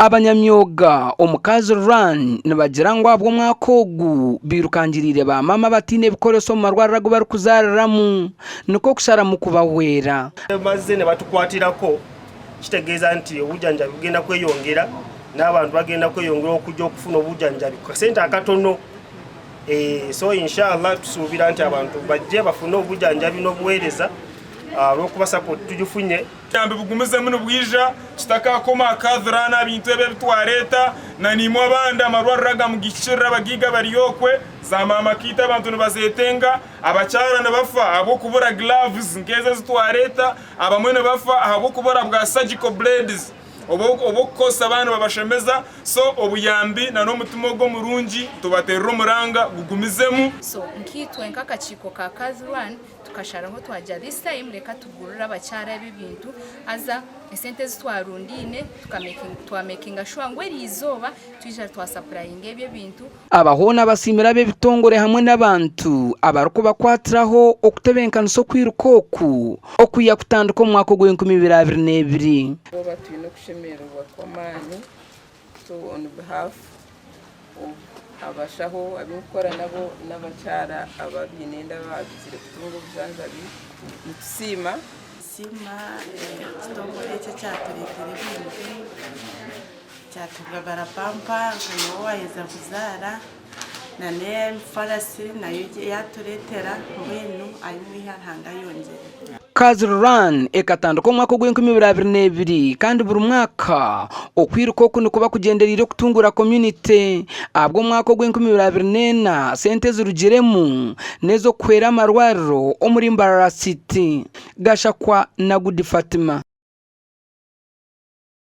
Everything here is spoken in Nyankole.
Abanyamyoga omu Kazi Run nibagira ngu ahabw'omwaka ogu bairukangiriire ba maama abataine bikoreso omu marwariro agu barikuzaariramu nikwo kusharamu kubahwera. Bazze nibatukwatirako kitegeeza nti obujanjabi bugenda kweyongera n'abantu bagenda kweyongera okujja okufuna obujanjabi ku kasente akatono. So inshallah tusuubira nti abantu bajje bafune obujanjabi n'obuweereza ahabw'okuba sapoti tugifunye. Obuyambi bugumizemu nibwija tutakakoma aha Kathurani aha bintu ebi ebi twareeta na naimwe abandi amarwariro aga mugihikirire abagaiga bari okwe za maama kit abantu nibazetenga abakyara nibafa ahabw'okubura gloves nk'ezo ezi twareeta abamwe nibafa ahabw'okubura bwa surgical blades obw'okukozesa baaba nibabashemeza so obuyambi na n'omutima ogu omurungi nitubateerera omuranga gugumizemu. So nkaitwe nk'akakiiko ka Kathurani Tukasharaho twagira this time reka tugurire abakyara ebi ebintu haza esente ezi twarundiine twamakinga sure ngu eriizooba twija twasapurayinga ebi ebintu. Aba hoona basiimire ab'ebitongore hamwe n'abantu abarikubakwatiraho okutebenkanisa okwiruka oku okwiha kutandika omu mwaka ogw'enkumi ibiri 22. Izooba twine okushemererwa kw'amaani so on behalf of abashaho abu ndikukora nabo n'abakyara abaine enda abaizire kutunga obujanjabi nitusiima. Nitusiima ekitongore eki ekyatureetera ebintu, kyatugabira pampa nka nyowe owaaheza kuzaara na n'emifarasi nayo yaatureetera mbwenu ahi mwiha Ruhanga ayongyere. Kazi Run ekatandika omu mwaka ogw'enkumi ibiri 22 kandi buri mwaka okwiruka oku nikuba kugyendereire okutunguura community ahabw'omwaka ogw'enkumi ibiri 24 sente ezirugiremu n'ez'okuhwera amarwariro omuri Mbarara City. Gashakwa Nagudi Fatima.